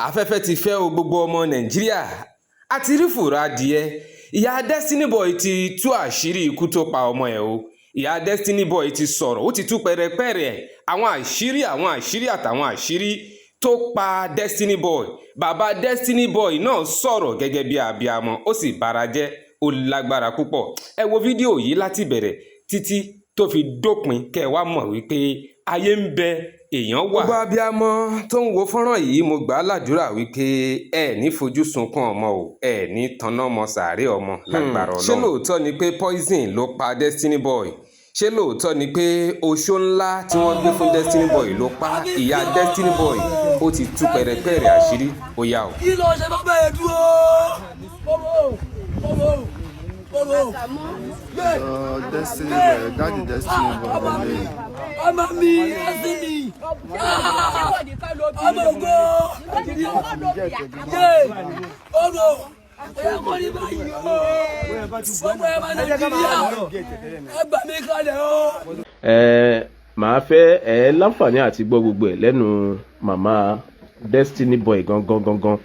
Afẹ́fẹ́ ti fẹ́ o. Gbogbo ọmọ Nàìjíríà àti rí fùrọ̀ adìẹ. Ìyá Destiny Boy ti tú àṣírí ikú tó pa ọmọ ẹ̀ o. Ìyá Destiny Boy ti sọ̀rọ̀, ó ti tú pẹrẹpẹrẹ àwọn àṣírí àtàwọn àṣírí tó pa Destiny Boy. Bàbá Destiny Boy náà sọ̀rọ̀ gẹ́gẹ́ bí abiamọ, ó sì bara jẹ́, ó lágbára púpọ̀. Ẹ wo fídíò yìí láti bẹ̀rẹ̀ títí tó fi dópin, kẹ́ ẹ wá mọ̀ wípé ayé ń bẹ, èèyàn wà. Gbogbo abiamọ tó ń wo fọ́nrán yìí, mo gbà á ládùúrà wípé ẹ ní fojú sunkún ọmọ o, ẹ ní tanná ọmọ sàárè ọmọ lágbára Ọlọ́run. Ṣé lóòótọ́ ni pé poison ló pa Destiny Boy? Ṣé lóòótọ́ ni pé oṣó ńlá tí wọ́n gbé fún Destiny Boy ló pa ìyá Destiny Boy? Ó ti tú pẹrẹpẹrẹ àṣírí, ó yá o. Kí ló ṣe bá bẹ́ẹ̀ dúró? Ọmọ ọmọ ọmọ. Destiny Boy, daddy Destiny Boy. Ọmọ mi, ọmọ mi, Destiny, ọmọ ògo yé ọmọ oya kọ́ ní báyìí o. Gbogbo ẹ̀ máa Nàìjíríà, ẹ gbà mí kalẹ̀ o. Ẹ màá fẹ́ ẹ láǹfààní àti gbọ́ gbogbo ẹ̀ lẹ́nu màmá Destiny Boy gangan gangan.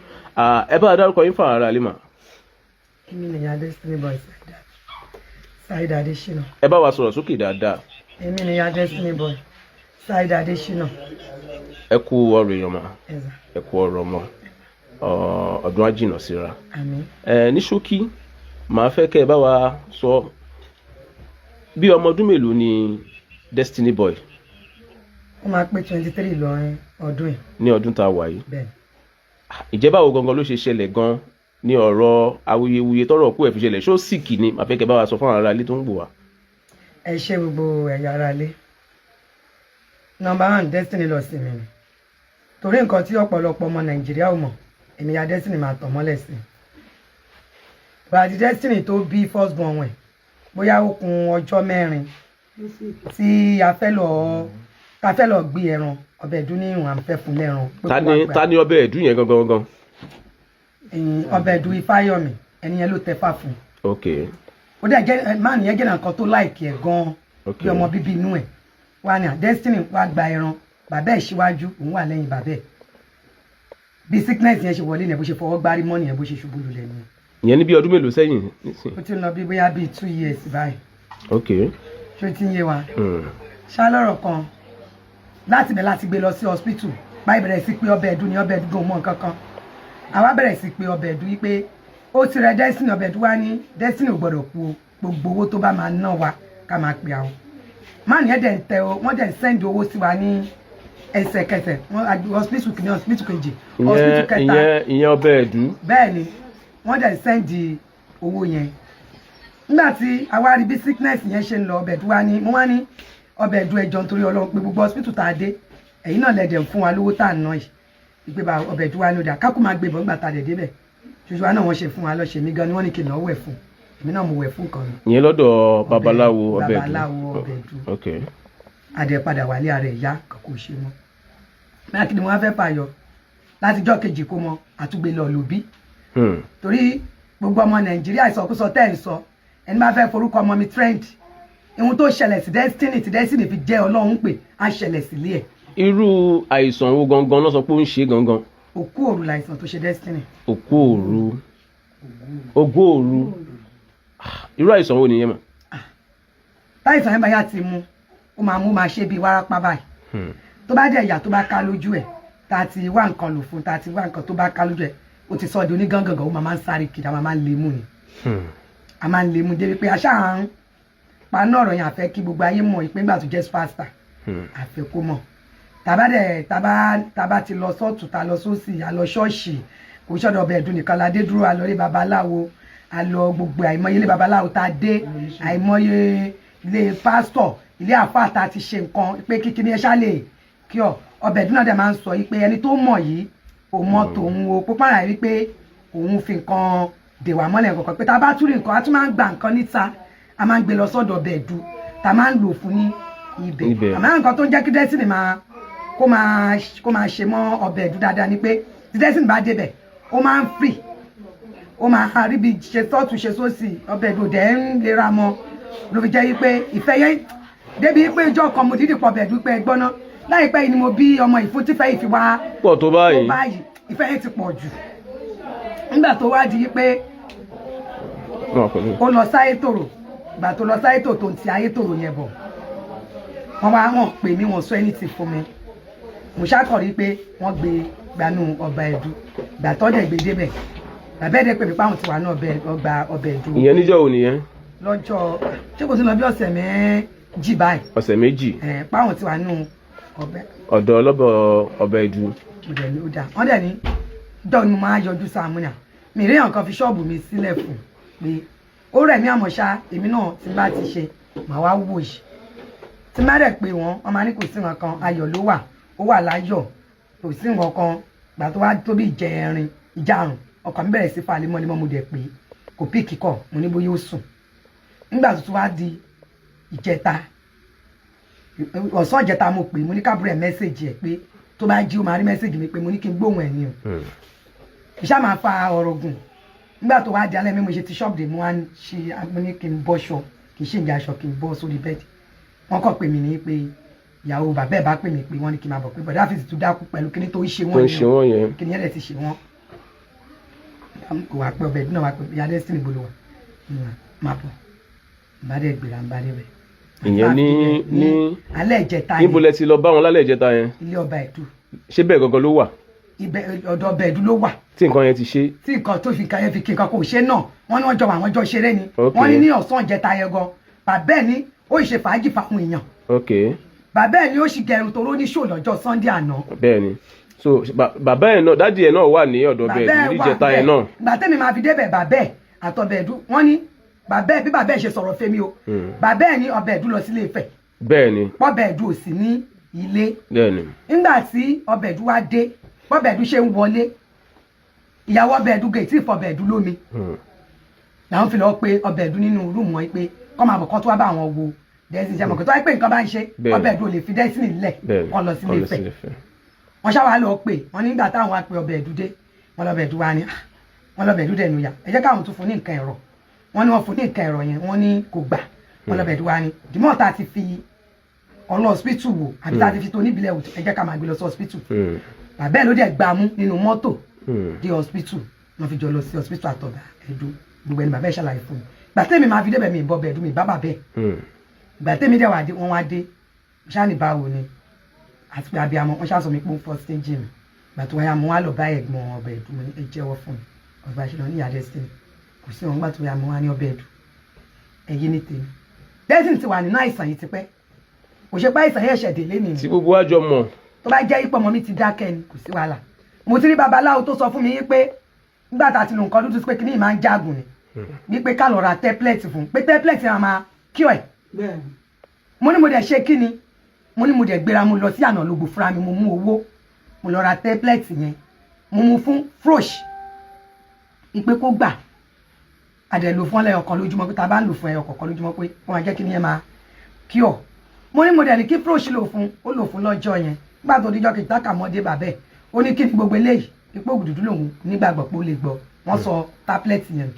Ẹ bá a dárúkọ yín fún ara lè mà. Èmi nìyá Destiny Boy, Saheed Adesina. Ẹ bá wa sọ̀rọ̀ sókè dáadáa. Èmi nìyá Destiny Boy, Saheed Adesina. Ẹ kú ọ̀rọ̀ èèyàn mà. Ẹ̀zà. Ẹ kú ọ̀rọ̀ ọmọ, ọdún á jìnnà síra. Àmín. Ẹ ní ṣókí, màá fẹ́ kẹ́ ẹ bá wa sọ bí ọmọ ọdún mélòó ni Destiny Boy? Ó máa pé 23 lọ ọdún yìí. Ní ọdún tá a wà yìí? Bẹ́ẹ̀. Ìjẹ́ báwo gangan ló ṣe ṣẹlẹ̀ gan ní ọ̀rọ̀ awuyewuye tọ́rọ̀ kú ẹ̀ fi ṣẹlẹ̀? Ṣó sick ni? Màá fẹ́ kẹ́ bá wa sọ fún àwọn ará ilé tó ń gbò wá. Ẹ ṣe gbogbo ẹ̀yà ara ilé. Number one, Destiny lọ sí mi ni, torí nǹkan tí ọ̀pọ̀lọpọ̀ ọmọ Nàìjíríà ò mọ̀, èmi ya Destiny máa tàn mọ́lẹ̀ sí i. Destiny tó bí first born ẹ̀, bóyá ó kù ọjọ́ 4 tí a fẹ́ lọ gbé ẹran ọbẹ̀ ẹ̀dún ní ìwọ̀n, à ń fẹ́ fún lẹ́ran pé Ta kó wá ni gbà. Ta ni ọbẹ̀ ẹ̀dú yẹn gangan gangan? Ẹ̀yìn ọbẹ̀ ẹ̀dún Ifáyọ̀mí, ẹni yẹn ló tẹfà fún. Ó dẹ̀ jẹ́ máà nìyẹn jẹ́ nǹkan tó like ẹ̀ gan-an bí ọmọ bíbí inú ẹ̀ wá ní à Destiny wá gba ẹran. Bàbá ẹ̀ síwájú, òun wà lẹ́yìn bàbá ẹ̀. Bí sickness yẹn ṣe wọlé nìyẹn, bó ṣe fọwọ́ gbárí mọ́ nìyẹn, bó ṣe ṣubú lulẹ̀ nìyẹn. Ìyẹn ní bí ọdún mélòó sẹ́yìn nísìn? Ó ti ń lọ bí bóyá bíi 2 years báyìí. Ṣó ti ń yé wa? Ṣá lọ́rọ̀ kan, láti bẹ̀ láti gbé lọ sí hospital báyìí, bẹ̀rẹ̀ sí pé ọbẹ̀ ẹ̀dùn ni ọbẹ̀ ẹ̀dùn gan mọ́ nǹkan kan. Àwa bẹ̀rẹ̀ sí pé ọbẹ̀ ẹ̀dùn wípé ó ti rẹ Destiny. Ọbẹ̀ ẹ̀dùn wá ní Destiny ò gbọ́dọ̀ kú o, gbogbo owó tó bá máa ná wa, ká máa pè àwọn máàní ẹ̀ dẹ̀ ń tẹ o. Wọ́n dẹ̀ ń send owó sí wa ní ẹsẹ̀kẹsẹ̀. Wọ́n hospital kìíní, hospital kejì, hospital Ìyẹn kẹta. Ìyẹn ọbẹ̀ ẹ̀dú? Bẹ́ẹ̀ ni, wọ́n dẹ̀ send owó yẹn. Nígbà tí àwa rí bí sickness yẹn ṣe ń lọ, ọbẹ̀ ẹ̀dùn wá ní, mo wá ní ọbẹ̀ ẹ̀dùn, ẹjọ́ nítorí Ọlọ́run, pé gbogbo hospital tá a dé, ẹ̀yin náà lẹ́dẹ̀ ń fún wa lówó tá à ń ná yìí, ìpè bá ọbẹ̀ ẹ̀dùn wá ní ọ̀dà kákó máa gbé bọ̀. Nígbà tá a dẹ̀ débẹ̀, ṣoṣo wa náà wọ́n ṣe fún wa lọ́ṣẹ̀ mi gan ni wọ́n ní kí n lọ́ọ́ wẹ̀ fún. Èmi náà mo wẹ̀ fún kan mi. Ìyẹn lọ́dọ̀ babaláwo ọbẹ̀ ẹ̀dú? Babaláwo ọbẹ̀ ẹ̀dú. Adẹ padà wálé, ara ẹ̀ yá, kò ṣe mọ́. Báyà kí ni wọ́n fẹ́ fàyọ látijọ́ kejì kó mọ àtúgbè lọ lòbí, torí gbogbo ọmọ Nàìjíríà, ìsọkúsọ tẹ́ ń sọ, ẹni bá fẹ́ forúkọ ọmọ mi trend, ihun tó ṣẹlẹ̀ sí Destiny tí Destiny fi jẹ́ Ọlọ́run pé á ṣẹlẹ̀ sílé ẹ̀. Irú àìsàn wo gangan ló sọ pé ó ń ṣe gangan? Òkú òru làìsàn tó ṣe Destiny. Òkú òru, ògú òru. Ah, irú àìsàn wo nìyẹn mà? Táìsàn yẹn bá yà ti mú, ó máa mú, máa ṣe bíi wárápá báyìí. Tó bá dẹ̀ yà, tó bá ká lójú ẹ̀, tá a ti wá nǹkan lò fún, tá a ti wá nǹkan tó bá ká lójú ẹ̀, ó ti sọ di onígangangan, ó máa ń sáré kiri, a máa ń lé mú ni. A máa ń lé mú débi pé aṣá à ń paná ọ̀rọ̀ yẹn, àfẹ́ kí gbogbo ayé mọ̀ ìpín gbà tó jẹ́ superstar, àfẹ́ kó mọ̀. Tàbá dẹ̀ tàbá ti lọ sọ́ọ̀tù, ta lọ sósì, a lọ ṣọ́ọ̀ṣì, kò sọ́dọ̀ ọbẹ̀ ẹ̀dùn nìkan la dé dúró. A lọ rí babaláwo, a lọ gbogbo àìmọye ilé babaláwo tá a dé, àìmọye ilé pásítọ̀, ilé àfáà tá a ti ṣe nǹkan pé kíkíní ẹ ṣá lè kí ọ. Ọbẹ̀ ẹ̀dùn náà dẹ̀ máa ń sọ yìí pé ẹni tó mọ̀ yìí kò mọ tòun o, pópá rà wípé òun fi nǹkan dè wá mọ́lẹ̀ nǹkan pé tá a bá tún rí nǹkan, a tún máa ń gba nǹkan níta, a máa ń gbé lọ sọ́dọ̀ ọbẹ̀ ẹ̀dùn tá a máa ń lò fún ní ibẹ̀. Ibẹ̀. Àmọ́ nǹkan tó ń jẹ́ kí Destiny máa kó máa ṣe mọ́ ọbẹ̀ ẹ̀dùn dáadáa ni pé tí Destiny bá débẹ̀, ó máa ń free, ó máa rí bí ṣe sọ́ọ̀tún ṣe sósì. Ọbẹ̀ ẹ̀dùn dẹ̀ ń lera mọ́, ló fi jẹ́ wípé ìfẹ́ yẹn débi pé ìjọ kan mo dídì pọ̀ ọbẹ̀ ẹ̀dùn pé ẹgbọ́n náà láìpẹ́ yìí ni mo bí ọmọ ìfún tífẹ́ yìí fi wá pọ̀ tó báyìí. Tó báyìí, Ìfẹ́ yẹn ti pọ̀ jù. Nígbà tó wá di pé Wọn pẹ̀lú. ó lọ sáyétòrò, ìgbà tó lọ sáyétòrò, tó ń ti ayétòrò yẹn bọ̀, wọ́n wá wọ́n pè mí, wọ́n sọ anything fún mi. Mo ṣàkọrí pé wọ́n gbé gbanú ọba ẹ̀dú. Ìgbà tó dẹ̀ gbé débẹ̀, bàbá ẹ̀dẹ̀ pè mí pé àwọn ti wà ní ọbẹ̀ ọgbà ọbẹ̀ ẹ̀dú. Ìyẹn níjọ́ wo nìyẹn? Lọ́jọ́, ṣé kò sí lọ bí ọ̀sẹ̀ 2 báyìí. Ọ̀sẹ̀ 2. Ẹ̀ páwọn ti wà nínú ọbẹ̀. Ọ̀dọ̀ ọlọ́bọ̀ ọbẹ̀ ẹ̀dú. Mo dẹ̀ ní ó dáa. Wọ́n dẹ̀ ní dọ́ọ̀ ni mo máa yọjú sáàmúnà mi rí nǹkan fi ṣọ́ọ̀bù mi sílẹ̀ fún pé ó rẹ̀ mí. Àmọ́ ṣá, èmi náà tí bá ti ṣe, màá wá wò yìí. Tí má dẹ̀ pé wọ́n, wọ́n máa ní kò sí nǹkan kan, ayọ̀ ló wà, ó wà láyọ̀, kò sí nǹkan kan. Gbà tó wá tó bí ìjẹrin, ìjarùn, ọkàn mi bẹ̀rẹ̀ sí fa lemọ́lemọ́. Mo dẹ̀ pé kò pick call. Mo ní bóyá ó sùn. Nígbà tó tún wá di ìjẹta, ọ̀sán ìjẹta, mo pè, mo ní kábúrò ẹ̀ message ẹ̀ pé tó bá jí, ó máa rí message mi pé mo ní kí n gbóhùn ẹ̀ ni o. Ìṣá máa fa ọ̀rọ̀ gùn. Nígbà tó wá di alẹ́ mi, mo ṣe ti ṣọ́ọ̀bù dé, mo wá ń ṣe, mo ní kí n bọ́ṣọ, kì í ṣe ìjà aṣọ, kí n bọ́ sórí bed. Wọ́n kàn pè mí ní pé ìyàwó bàbá ẹ̀ bá pè mí pé wọ́n ní kí n máa bọ̀, pé bọ̀dá fèsì tún dákú pẹ̀lú kíní tó ń ṣe Tó wọ́n ń ṣe wọ́n yẹn. Kíní yẹn dẹ̀ ti ṣe wọ́n. Kò wá pé ọbẹ̀ ìdúnà wá pé ìyá Destiny bolo wà, máa bọ̀. Bá dẹ̀ gbéra, ń bá dẹ̀ bẹ̀. Ìyẹn ní Alẹ́ ìjẹta. Níbo lẹ ti lọ bá wọn lálẹ́ ìjẹta yẹn? Ilé ọba ẹ̀dù. Ṣé bẹ́ẹ̀ gangan ló wà? Ibẹ̀, ọ̀dọ̀ ọba ẹ̀dù ló wà. Tí nǹkan yẹn ti ṣe? Tí nǹkan tó fi nǹkan yẹn fi kí nǹkan kò ṣe náà, wọ́n ní wọ́n jọ wà, wọ́n jọ ṣeré ni. Wọ́n ní ní ọ̀sán ìjẹta yẹn gan, bàbá ẹ̀ ní ó ṣe fàájì fáwọn èèyàn. Bàbá ẹ̀ ní ó sì gẹrun toró ní ṣò lọ́jọ́ Sunday àná. Bẹ́ẹ̀ ni. So bàbá ẹ̀ náà, daddy ẹ̀ náà wà ní ọ̀dọ̀ Bàbá bẹ́ẹ̀ ẹ̀ wà níjẹta yẹn náà? Ìgbà tẹ́mi máa fi débẹ̀, bàbá ẹ̀ àtọ̀bẹ̀ ẹ̀dú, wọ́n ní bàbá ẹ̀, bí bàbá ẹ̀ ṣe sọ̀rọ̀ fẹ́mi o, bàbá ẹ̀ ní ọbẹ̀ ẹ̀dú lọ sílé Ifẹ̀. Bẹ́ẹ̀ ni. Pọ́bẹ̀ ẹ̀dú ò sí ní ilé. Bẹ́ẹ̀ ni. Nígbà tí ọbẹ̀ ẹ̀dú wá dé, bọ́bẹ̀ ẹ̀dú ṣe ń wọlé, ìyàwó ọbẹ̀ ẹ̀dú gèè tí ìfọbẹ̀ ẹ̀dú lómi làwọn fi lọ pé ọbẹ̀ ẹ̀dú nínú room wọn pé kọ́ máa bọ̀, kọ́ tó wá bá àwọn wo Destiny. Ṣe mọ̀ kó tó wáyé pé nǹkan bá ń ṣe ọbẹ̀ ẹ̀dú ò lè fi Destiny lẹ̀ kọ́ lọ sílé Kọ́ lọ Ifẹ̀. sílé Ifẹ̀. Wọ́n ṣáà wá lọ pé wọ́n nígbà táwọn wá pé ọbẹ̀ ẹ̀dú dé, wọ́n lọ́bẹ̀ ẹ̀dú wá ní, "Ah," wọ́n lọ́bẹ̀ ẹ̀dú dẹ̀nu yà, ẹ jẹ́ káwọn tún fún ní nǹkan ẹ̀rọ. Wọ́n ní wọ́n fún ní nǹkan ẹ̀rọ yẹn, wọ́n ní kò gbà. Wọ́n lọ́bẹ̀ ẹ̀dú wá ní dìmọ́ tá a ti fi ọ̀nà hospital wò àbí tá a ti fi tó níbílẹ̀ wò, ẹ jẹ́ ká máa gbé lọ sí hospital. Bàbá ẹ̀ ló dẹ̀ gbà mú nínú mọ́tò dé hospital. Wọ́n fi jọ lọ sí hospital àtọ̀bà ẹ̀dú. Gbogbo ẹni bàbá ẹ̀ ṣàlàyé fún mi. Gbà tẹ́mi máa fi débẹ̀, mi ìbọn bẹ̀ ẹ̀dú, mi bá bàbá ẹ̀. Gbà tẹ́mi dẹ̀ wá dé, wọ́n wá dé ṣáà ní báwo ni àti pé abiyamọ. Wọ́n ṣáà sọ mi pé ó ń fọ́ stage mi. Gbà tó wáyà, mo wá lọ bá ẹ̀gbọ́n ọbẹ̀ ẹ̀dú. Mo ní ẹ jẹ́wọ́ fún mi ọba ṣe lọ ní ìyá Destiny kò sí wọn. Gbà tó wáyà, mo wá ní ọbẹ̀ ẹ̀dú, ẹ̀yìn ní tèmi, Destiny ti wà nínú àìsàn yìí tipẹ́, kò ṣe pé àìsàn yẹn ṣẹ̀ délé nìyí. Tí gbogbo wa jọ mọ̀. Tó bá jẹ́ ipò ọmọ mi ti dákẹ́ ni, kò sí wàhálà. Mo ti rí babaláwo tó sọ fún mi pé nígbà tá a ti lo nǹkan dúdú sí pé kíní yìí máa ń jágùn ni, wípé ká lọ ra tablet fún, pé tablet yẹn máa kí ẹ̀. Mo ní mo dẹ̀ ṣe kí ni, mo ní mo dẹ̀ gbéra, mo lọ sí àná lógbò fúnra mi, mo mú owó, mo lọ ra tablet yẹn, mo mú fún Frosh ìpè kó gbà. Àdẹ̀ lò fún ẹyọ kan lójúmọ́, pé tá a bá ń lò fún ẹyọ kọ̀ọ̀kan lójúmọ́, pé wọ́n máa jẹ́ kí ni yẹn máa kí ọ̀. Mo ní mo dẹ̀ ní kí Frosh lò fún, ó lò fún lọ́jọ́ yẹn. Nígbà tó díjọ́ kejì tákà mọ́dé, bàbẹ́ ó ní kí ni gbogbo eléyìí, ipò ògùn dúdú lòun nígbàgbọ́ pé ó lè gbọ́. Wọ́n sọ tablet yẹn nù.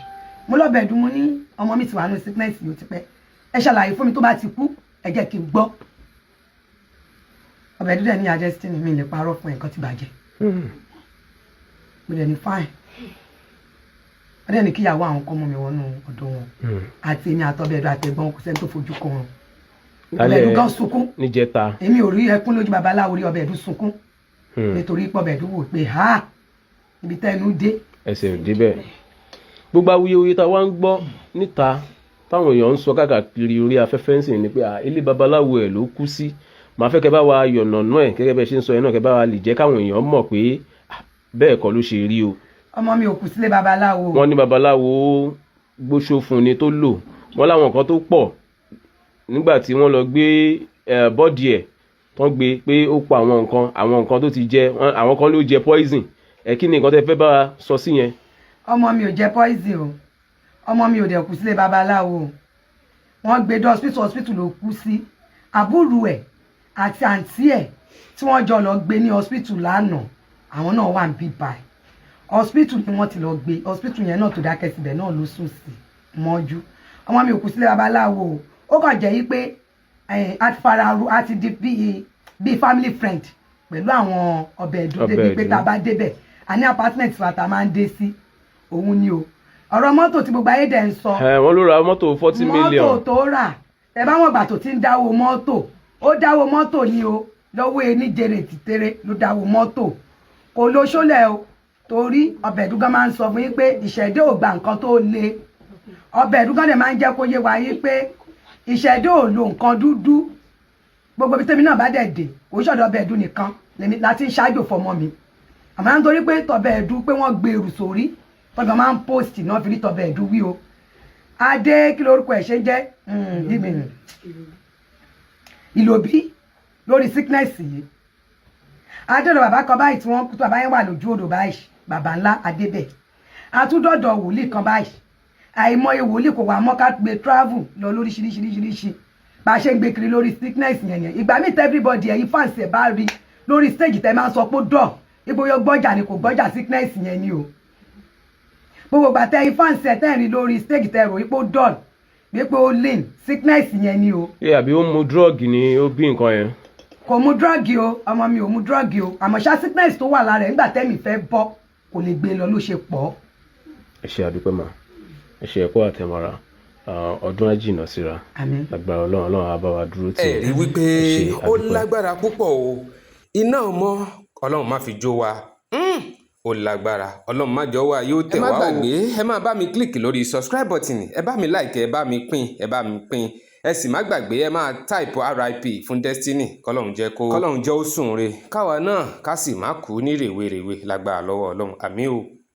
Mo lọ bẹ̀ẹ̀dùn, mo ní ọmọ mi ti wà ní sickness yìí ó ti pẹ́, ẹ ṣàlàyé fún mi, tó bá ti kú ẹ jẹ́ kí n gbọ́. Ọbẹ̀ dúdẹ̀ ní Destiny, mi lè parọ́ fún ẹ̀, nǹkan ti bàjẹ́. Mo dẹ̀ ní fine. Wọ́n dẹ̀ ní kíyàwó àwọn kọ́ mọ́ mi wọnú ọ̀dọ̀ wọn, àti èmi àtọbẹ̀ ẹ̀dùn àtẹ̀gbọ́n, kò sẹ́ni tó fojú kan wọn. Ọbẹ̀ ẹ̀dùn gan sunkún. Níjẹta. Èmi ò rí ẹkún lójú babaláwo rí. Ọbẹ̀ ẹ̀dùn sunkún nítorí pé ọbẹ̀ ẹ̀dùn wò pé ha, ibi tẹ́nu dé. Ẹsẹ̀ ò débẹ̀. Gbogbo awuyewuye tá a wá ń gbọ́ níta, táwọn èèyàn ń sọ káàkiri orí afẹ́fẹ́ ń sìn ni pé ilé babaláwo ẹ̀ ló kú sí. Màá fẹ́ kẹ́ bá wa yọ̀nàná ẹ̀ gẹ́gẹ́ bẹ́ẹ̀ ṣe ń sọ yẹn náà, kẹ́ bá wa lè jẹ́ káwọn èèyàn mọ̀ pé bẹ́ẹ̀ kọ́ ló ṣe rí o. Ọmọ mi ò kú sílé babaláwo. Wọ́n ní babaláwo gbóṣó fún ni tó lò wọ́n láwọn nǹkan tó pọ̀ nígbà tí wọ́n lọ gbé body ẹ̀ tán gbé pé ó pa àwọn nǹkan tó ti jẹ, àwọn kan ló jẹ poison ẹ. Kí ni nǹkan tẹ́ fẹ́ bá wa sọ sí yẹn? Ọmọ mi ò jẹ poison o. Ọmọ mi ò dẹ̀ kú sílé babaláwo o. Wọ́n gbé dé hospital, hospital ló kú sí. Àbúrò ẹ̀ àti àǹtí ẹ̀ tí wọ́n jọ lọ gbé ní hospital lánàá, àwọn náà wà ń bí báyìí. Hospital ni wọ́n ti lọ gbé. Hospital yẹn náà tó dákẹ́ síbẹ̀ náà ló sùn sí mọ́jú. Ọmọ mi ò kú sílé babaláwo o. Ó kàn jẹ́ yí pé a ti fara ro, a ti di bíi family friend pẹ̀lú àwọn ọbẹ̀ ẹ̀dùn Ọbẹ̀ débi pé ẹ̀dùn. tá a bá débẹ̀, A ní apartment wa tá a máa ń dé sí òun ni o. Ọ̀rọ̀ mọ́tò tí gbogbo ayé dẹ̀ ń sọ, Ẹ wọ́n ló ra mọ́tò 40 million. Mọ́tò tó rà, ẹ bá wọn gbà tó ti ń dáwó mọ́tò, ó dáwó mọ́tò ni o, lọ́wọ́ ení jèrè tìtẹ́rẹ́ ló dáwó mọ́tò. Kò lo ṣólẹ̀ o, torí ọbẹ̀ ẹ̀dúgán máa ń sọ fún yín pé ìṣẹ̀dá ò gba nǹkan tó le. Ọbẹ̀ ẹ̀dúgán dẹ̀ máa ń jẹ́ kó yé wa yín pé ìṣẹ̀dá ò lo nǹkan dúdú. Gbogbo ibi tẹ́mi náà bá dẹ̀ dé, kò ṣọ̀dọ̀ ọbẹ̀ ẹ̀dú nìkan lèmi láti ń ṣáájò fọmọ mi, àmọ́ nítorí pé tọbẹ̀ ẹ̀dú pé wọ́n gbé èrù sórí tọ́gbọ́n máa ń post náà fi rí tọbẹ̀ ẹ̀dú wí o. Adé, kí lorúkọ ẹ̀ ṣe ń jẹ́? Ìlòbí lórí sickness yìí, adéọ̀dọ̀ bàbá kan báyìí tí wọ́n kú, tó bàbá yẹn wà lójú odò báyìí, bàbá ńlá adébẹ̀, àtúndọ̀dọ̀ wòlíì kan báyìí. Àìmọye wòlíì kò wá mọ́ ká gbé travel lọ lóríṣiríṣiríṣiríṣi bá a ṣe ń gbé kiri lórí sickness yẹn yẹn. Ìgbà míì tẹ́ everybody, ẹ̀yin fans ẹ̀ bá rí lórí stage, tẹ́ máa ń sọ pé dọ̀ ibo yóò gbọ́jà ni, kò gbọ́jà, sickness yẹn ni o. Gbogbo ìgbà tẹ́ ẹ̀yin fans ẹ̀ tẹ́ ń rí lórí stage, tẹ́ rò wípé ó dull, wípé ó lean, sickness yẹn ni o. Ẹ àbí ó mu drug ni ó bí nǹkan yẹn? Kò mu drug o, ọmọ mi ò mu drug o. Àmọ́ ṣá, sickness tó wà lára ẹ̀ nígbà tẹ́mi fẹ́ bọ́, kò lè gbé lọ ló ṣe pọ̀. Ẹ ṣe, àdúpẹ́ mà. Ẹ ṣe ẹ̀kọ́ àtẹ̀mọ́ra. Ọdún á jìnnà síra. Àmín. Lágbára Ọlọ́run, Ọlọ́run á bá wa dúró tì. Ẹ rí wípé Ẹ ṣé, ó àdúpẹ́. lágbára púpọ̀ o. Iná ọmọ, Ọlọ́run má fi jó wa. Ó lágbára, Ọlọ́run má jọ wá yóò tẹ̀ wá o. Ẹ má gbàgbé, ẹ má bá mi click lórí subscribe button, ẹ bá mi like, ẹ bá mi pín, ẹ bá mi pín. Ẹ sì má gbàgbé, ẹ máa type RIP fún Destiny. Kọ́lọ́run jẹ́ kó, kọ́lọ́run jẹ́ ó sùn re, káwa náà ká sì má kú ní rèwerèwe lágbára lọ́wọ́ Ọlọ́run. Àmín o.